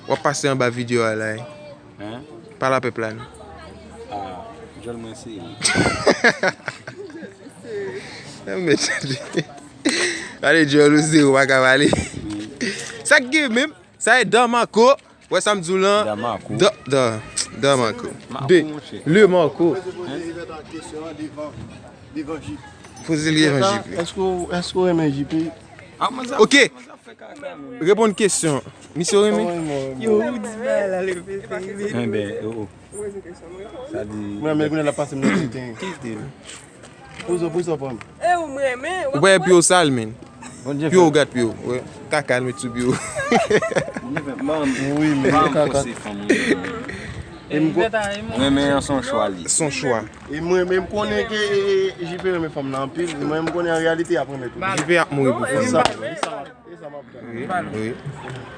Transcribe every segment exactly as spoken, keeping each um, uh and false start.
W ap pase anba videyo a la, wi. Hein? Pale a pèp la, non. Ah, djòl mwen sere. Nan men tande. Pale djòl ou sere, ou pa ka pale. Sa k gen menm? Sa e Dan Marco. Wè sa m di w lan. Dan Marco. Dan, Dan, Dan Marco. Marco, de, monchè. Le Marco. Poze li devan J P. Èske w, èske w renmen J P? Ah, mwen sa, ok. Mwen sa fè kaka menm. Reponn kesyon. Misye w renmen? Yo, ou di bagay la, le fè. Enben, oh, oh. Sa di. Mwen, men kounye a l ap pase m nan tenten. Kite l. Pouzo, pouzo, pran. E ou m renmen. Ou pa wè pye w sal, men. Pye w, gad pye w. Wè. Kaka l met sou pye w. Wi, men kaka. E m ko- Renmen an son chwa li. Son chwa. E mwen, men m konnen ke J P renmen fanm nan anpil. E mwen, m konnen an reyalite y ap renmen tou. J P ap mouri pou fanm nan. E sa, e sa, e sa m ap gade. Wi, wi.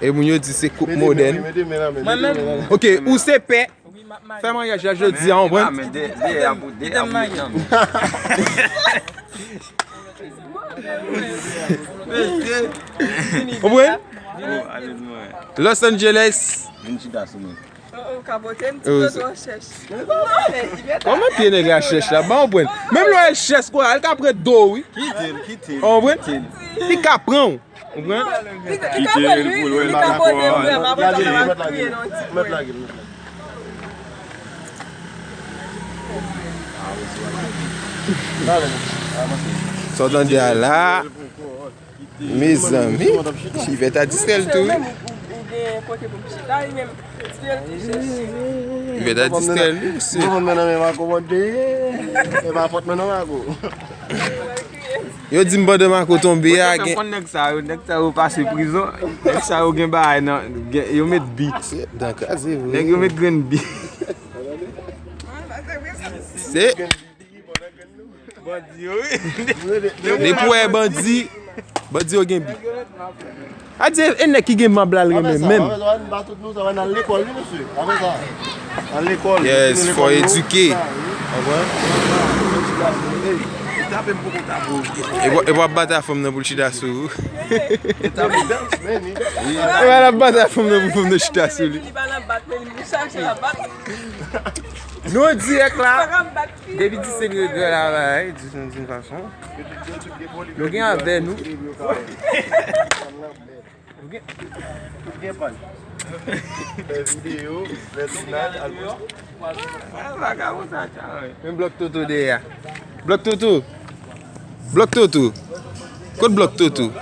E moun yo di se koup modèn. Mete men, mete men, mete men. Ok, ou se pè. Fè maryaj la jodi a, w konprann? Men de, de a pou, de a pou. Mesye. Ou konprann? Los Angeles. Vin chita sou mwen. Kapote m ti toto chèch. Kòman pye nèg la chèch la? Ba w konprann. Menm lè w chèch kwa, l ka pran do w, wi. Kite l, kite l. Ou konprann? Li ka pran w. Ou konprann? Kite l pou l wè l pa dakò. Lage l, mèt lage l, mèt lage l. Sa w tande a la? Mezanmi, Ivèt a distrè l tou, wi. Ivèt a distrè l, wi, mesye. Yo di m pandan Marco tonbe a, gen. Konn nèg sa yo, nèg sa yo pase prizon. Nèg sa yo gen bagay nan, gen, yo met bi. Se dan kraze vre. Nèg yo met grenn bi. Se Bandi yo, wi. Depi w wè bandi, bandi yo gen bi. A di, e nèg ki gen mab la l renmen menm. Yes, fò edike. Konprann? E w, e w ap bat a fanm nan pou l chita sou ou. E w ap bat a fanm nan pou fanm nan chita sou li. Nou an dirèk la. Depi di se regrè la, bay, di nou di yon fason. Nou gen avè nou. Nou gen, nou gen pan. Fè videyo, fè tounaj, al poste. Men blòk Toto dèyè a. Blòk Toto. Blòk Toto. Kot blòk Toto?